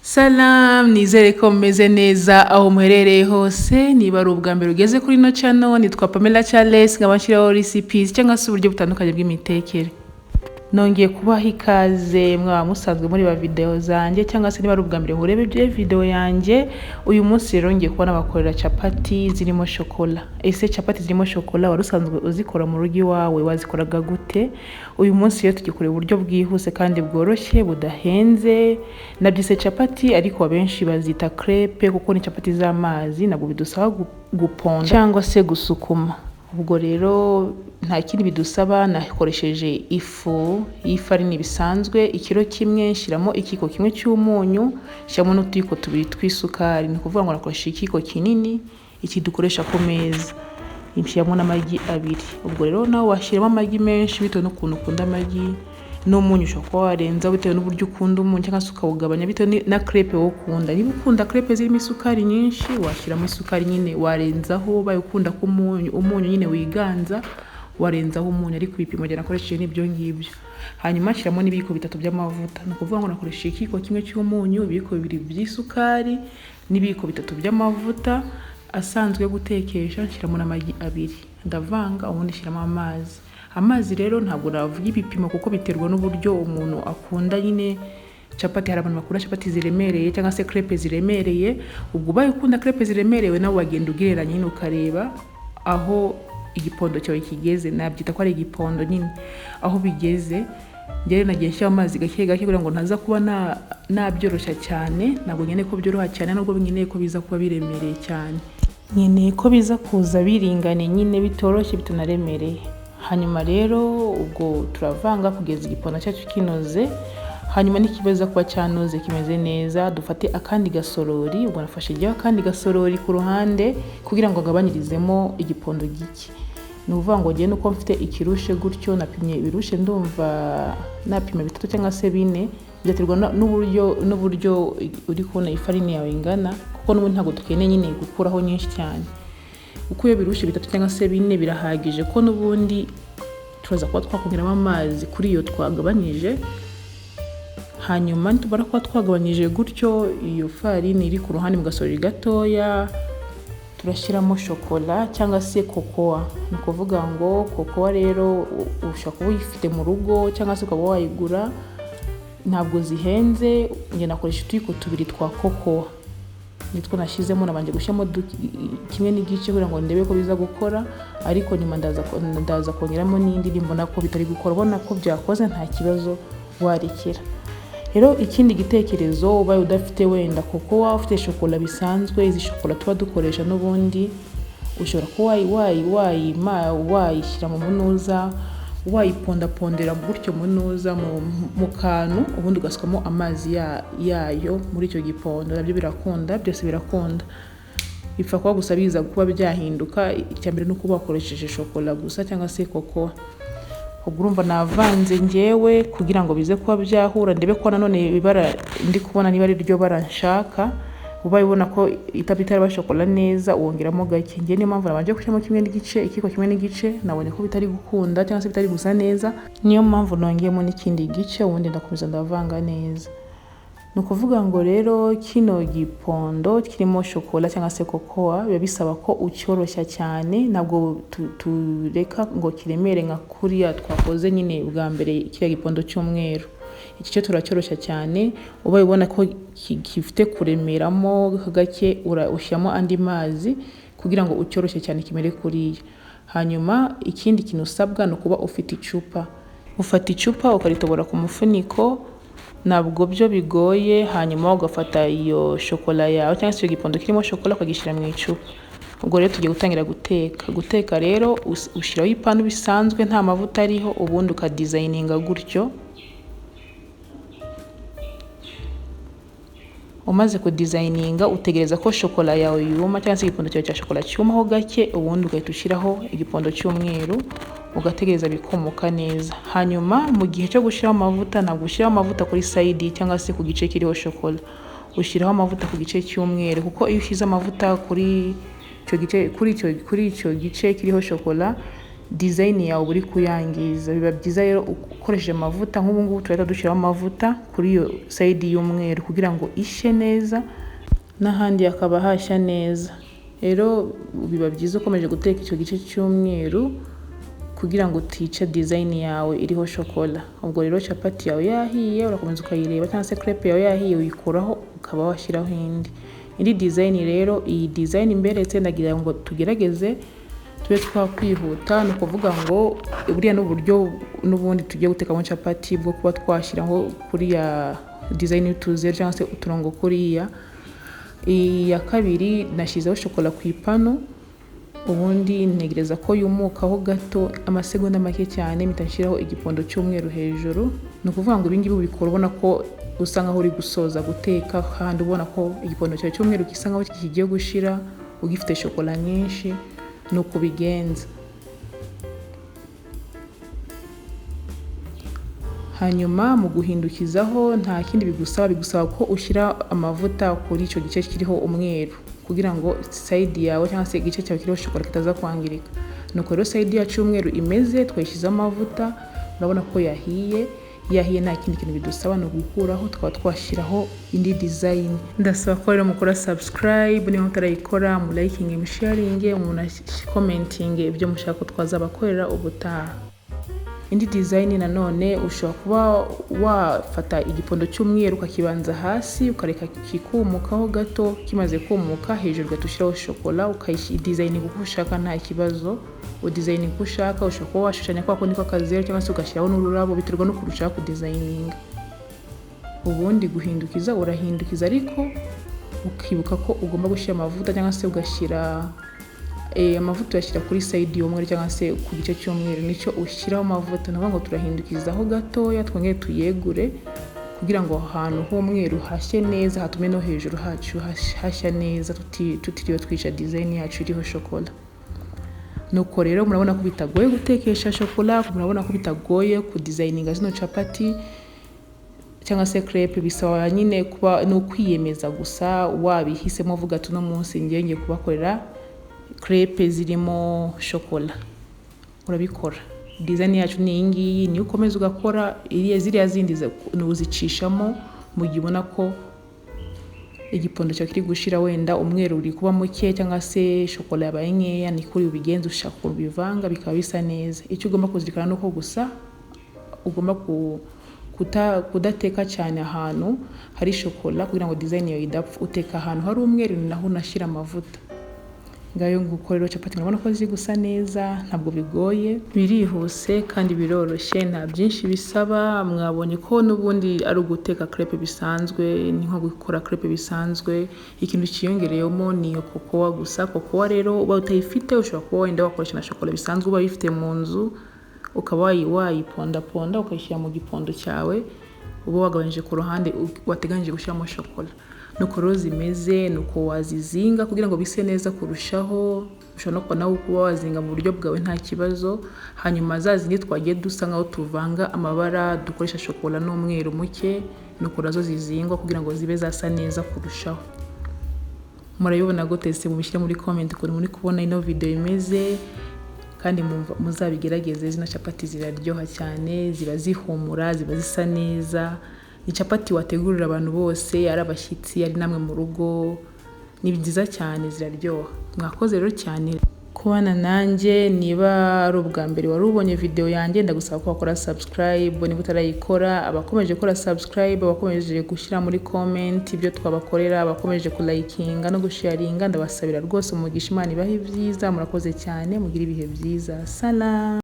Salam, nizere ko mumeze neza aho muherereye hose. Niba ari ubwa mbere ugeze kuri ino channel, nitwa Pamela Charles, nkaba nshyiraho recipes cyangwa se uburyo butandukanye bw'imitekere. Nongeye kubaha ikaze mwaba musanzwe muri ba video zanjye, cyangwa se niba ari ubwa mbere murebye video yanjye. Uyu munsi rero ngiye kuba nabakorera capati zirimo shokola. Ese capati zirimo shokola wari usanzwe uzikora mu rugo iwawe? Wazikoraga gute? Uyu munsi rero tugiye kureba uburyo bwihuse kandi bworoshye, budahenze. Nabyise capati ariko abenshi bazita crepe kuko ni capati z'amazi, ntabwo bidusaba guponda cyangwa se gusukuma. Ubwo rero nta kindi bidusaba, nakoresheje ifu y'ifarini bisanzwe ikiro kimwe, nshyiramo ikiyiko kimwe cy'umunyu, nshyiramo n'utuyiko tubiri tw'isukari. Ni ukuvuga ngo nakoresheje ikiyiko kinini, iki dukoresha ku meza, nshyiramo n'amagi abiri. Ubwo rero nawe washyiramo amagi menshi bitewe n'ukuntu ukunda amagi, n'umunyu ushobora kuba warenzaho bitewe n'uburyo ukunda umunyu, cyangwa se ukawugabanya bitewe na crepe wowe ukunda. Niba ukunda crepe zirimo isukari nyinshi, washyiramo isukari nyine, warenzaho. Ubaye ukunda ko umunyu nyine wiganza, warenzaho umunyu, ariko ibipimo njye nakoresheje ni ibyo ngibyo. Hanyuma nshyiramo n'ibiyiko bitatu by'amavuta. Ni ukuvuga ngo nakoresheje ikiyiko kimwe cy'umunyu, ibiyiko bibiri by'isukari n'ibiyiko bitatu by'amavuta asanzwe yo gutekesha, nshyiramo n'amagi abiri, ndavanga, ubundi nshyiramo amazi. Amazi rero ntabwo navuga ibipimo kuko biterwa n'uburyo umuntu akunda nyine capati. Hari abantu bakunda capati ziremereye cyangwa se crepe ziremereye. Ubwo ubaye ukunda crepe ziremerewe, nawe wagenda ugereranya nyine, ukareba aho igipondo cyawe kigeze. Nabyita ko ari igipondo nyine, aho bigeze. Njyewe nagiye nshyiramo amazi gake gake kugira ngo ntaza kuba nabyoroshya cyane. Ntabwo nkeneye ko byoroha cyane, nubwo nkeneye ko biza kuba biremereye cyane, nkeneye ko biza kuza biringaniye nyine, bitoroshye, bitanaremereye. Hanyuma rero ubwo turavanga kugeza igipondo cyacu kinoze. Hanyuma nikibaza kuba cyanoze, kimeze neza, dufate akandi gasorori. Ubwo nafashe ijyaho akandi gasorori ku ruhande kugira ngo agabanyirizemo igipondo gike. Ni ukuvuga ngo ngewe nuko mfite ikirushe gutyo, napimye ibirushe, ndumva napima bitatu cyangwa se bine, byaterwa n'uburyo uri kubona ifarini yawe ingana, kuko n'ubundi ntabwo dukeneye nyine gukuraho nyinshi cyane. Uko iyo birushe bitatu cyangwa se bine birahagije, ko n'ubundi turaza kuba twakongeramo amazi kuri iyo twagabanyije. Hanyuma nitumara kuba twagabanyije gutyo iyo farini iri ku ruhande mu gasorori gatoya, turashyiramo shokola cyangwa se kokowa. Ni ukuvuga ngo kokowa rero ushobora kuba uyifite mu rugo cyangwa se ukaba wayigura, ntabwo zihenze. Njye nakoresha utuyiko tubiri twa kokowa, nitwo nashyizemo. Nabanje gushyiramo kimwe n'igice kugira ngo ndebe ko biza gukora, ariko nyuma ndaza kongeramo n'indi nimbona ko bitari gukora. Ubona ko byakoze, nta kibazo, warekera. Rero ikindi gitekerezo, ubaye udafite wenda kokowa, ufite shokola bisanzwe, izi shokola tuba dukoresha n'ubundi, ushobora kuba wayishyira mu munuza, wayipondapondera gutyo munuza mu kantu, ubundi ugasukamo amazi yayo muri icyo gipondo. Nabyo birakunda, byose birakunda, bipfa kuba gusa biza kuba byahinduka. Icya mbere ni uko wakoresheje shokola gusa cyangwa se kokowa. Ubwo urumva navanze ngewe kugira ngo bize kuba byahura, ndebe ko nanone ibara ndi kubona niba ari ryo bara nshaka. Ubaye ubona ko itaraba shokola neza, wongeramo gake. Njye niyo mpamvu nabanje gushyiramo kimwe n'igice, ikiyiko kimwe n'igice. Nabonye ko bitari gukunda cyangwa se bitari gusa neza, niyo mpamvu nongeyemo n'ikindi gice, ubundi ndakomeza ndavanga neza. Ni ukuvuga ngo rero kino gipondo kirimo shokola cyangwa se kokowa biba bisaba ko ucyoroshya cyane, ntabwo tureka ngo kiremere nka kuriya twakoze nyine bwa mbere kiriya gipondo cy'umweru. Iki cyo turacyoroshya cyane. Ubaye ubona ko gifite kuremeramo gake, ushyiramo andi mazi kugira ngo ucyoroshye cyane kimere kuriya. Hanyuma ikindi kintu usabwa ni ukuba ufite icupa. Ufata icupa ukaritobora ku mufuniko, ntabwo byo bigoye. Hanyuma ugafata iyo shokola yawe cyangwa se icyo gipondo kirimo shokola, ukagishyira mu icupa. Ubwo rero tugiye gutangira guteka. Guteka rero ushyiraho ipanu bisanzwe, nta mavuta ariho, ubundi ukadizayininga gutyo. Umaze kudizayininga, utegereza ko shokola yawe yuma cyangwa se igipondo cyawe cya shokola cyumaho gake, ubundi ugahita ushyiraho igipondo cy'umweru, ugategereza bikumuka neza. Hanyuma mu gihe cyo gushyiraho amavuta, ntabwo ushyiraho amavuta kuri side cyangwa se ku gice kiriho shokola, ushyiraho amavuta ku gice cy'umweru, kuko iyo ushyize amavuta kuri icyo gice, kuri icyo gice kiriho shokola Design yawe uba uri kuyangiza. Biba byiza rero ukoresheje amavuta. Nk'ubu ngubu turahita dushyiraho amavuta kuri iyo side y'umweru kugira ngo ishye neza, n'ahandi hakaba hashya neza. Rero biba byiza ukomeje guteka icyo gice cy'umweru kugira ngo utica design yawe iriho shokora. Ubwo rero capati yawe yahiye, urakomeza ukayireba, cyangwa se crepe yawe yahiye, uyikuraho ukaba washyiraho indi design. Rero iyi design mberetse, ndagira ngo tugerageze tube twakwihuta. Ni ukuvuga ngo buriya n'uburyo n'ubundi tugiye gutekamo capati bwo kuba twashyiraho kuriya design y'utuzeru cyangwa se uturongo kuriya. Iya kabiri nashyizeho shokora ku ipanu, ubundi ntegereza ko yumukaho gato amasegonda make cyane, mpita nshyiraho igipondo cy'umweru hejuru. Ni ukuvuga ngo ibingibi ubikora ubona ko usa nkaho uri gusoza guteka, kandi ubona ko igipondo cyawe cy'umweru gisa nkaho kigiye gushira, ugifite shokora nyinshi, ni uko ubigenza. Hanyuma mu guhindukizaho nta kindi bigusaba, bigusaba ko ushyira amavuta kuri icyo gice kiriho umweru kugira ngo side yawe cyangwa se igice cyawe kiriho shokora kitaza kwangirika. Nuko rero side yacu y'umweru imeze, twayishyizeho amavuta, urabona ko yahiye. Yahiye, nta kindi kintu bidusaba, ni ugukuraho tukaba twashyiraho indi design. Ndasaba ko rero mukora subscribe niba mutarayikora, mulayikinge, musharinge, munakomentinge ibyo mushaka ko twazabakorera ubutaha. Indi design nanone, ushobora kuba wafata igipondo cy'umweru ukakibanza hasi, ukareka kikumukaho gato. Kimaze kumuka, hejuru ugahita ushyiraho shokora, ukayidizayininga uko ushaka, nta kibazo, udizayininga uko ushaka. Ushobora kuba washushanya kwa kundi kw'akazeru cyangwa se ugashyiraho n'ururabo, biterwa n'ukuntu ushaka kudizayininga. Ubundi guhindukiza, urahindukiza ariko ukibuka ko ugomba gushyira amavuta, cyangwa se ugashyira amavuta, uyashyira kuri side y'umweru cyangwa se ku gice cy'umweru nicyo ushyiraho amavuta. Ni ukuvuga ngo turahindukizaho gatoya, twongere tuyegure kugira ngo ahantu h'umweru hashye neza, hatume no hejuru hacu hashya neza, tutiriwe twica design yacu iriho shokora. Nuko rero murabona ko bitagoye gutekesha shokora, murabona ko bitagoye kudizayininga zino capati cyangwa se crepe. Bisaba nyine kuba ni ukwiyemeza gusa, wabihisemo uvuga ati uno munsi ngiye ngiye kubakorera crepe zirimo shokora, urabikora. Design yacu ni iyi ngiyi, niyo ukomeza ugakora. Iriya ziriya zindi uzicishamo mu gihe ubona ko igipondo cyawe kiri gushira, wenda umweru uri kuba muke cyangwa se shokora yabaye nkeya, ni kuri ubigenza, ushaka ukuntu ubivanga bikaba bisa neza. Icyo ugomba kuzirikana ni uko gusa ugomba kudateka cyane ahantu hari shokora kugira ngo design yawe idapfa. Uteka ahantu hari umweru, ni naho unashyira amavuta. Ngayo nguko rero capati murabona ko ziri gusa neza, ntabwo bigoye, birihuse kandi biroroshye, nta byinshi bisaba. Mwabonye ko n'ubundi ari uguteka crepe bisanzwe, ni nko gukora crepe bisanzwe. Ikintu cyiyongereyemo ni iyo kokowa gusa. Kokowa rero uba utayifite, ushobora kuba wenda wakoresha na shokora bisanzwe uba uyifite mu nzu, ukaba wayipondaponda ukayishyira mu gipondo cyawe uba wagabanyije ku ruhande wateganyije gushyiramo shokora. Nuko rero zimeze, nuko wazizinga kugira ngo bise neza kurushaho. Ushobora no kuba nawe kuba wazinga mu buryo bwawe, nta kibazo. Hanyuma za zindi twagiye dusa nkaho tuvanga amabara, dukoresha shokora n'umweru muke, nuko nazo zizingwa kugira ngo zibe zasa neza kurushaho. Murabibona gute se? Mubishyire muri comment ukuntu muri kubona ino video imeze, kandi muzabigerageze. Zino capati ziraryoha cyane, ziba zihumura, ziba zisa neza. Ni capati wategurira abantu bose, ari abashyitsi, ari namwe mu rugo, ni nziza cyane, ziraryoha. Mwakoze rero cyane kubana nanjye. Niba ari ubwa mbere wari ubonye video yanjye, ndagusaba ko wakora subscribe niba utarayikora. Abakomeje gukora subscribe, abakomeje gushyira muri comment ibyo twabakorera, abakomeje kulayikinga no gusharinga, ndabasabira rwose umugisha, Imana ibahe ibyiza. Murakoze cyane, mugire ibihe byiza. Salam.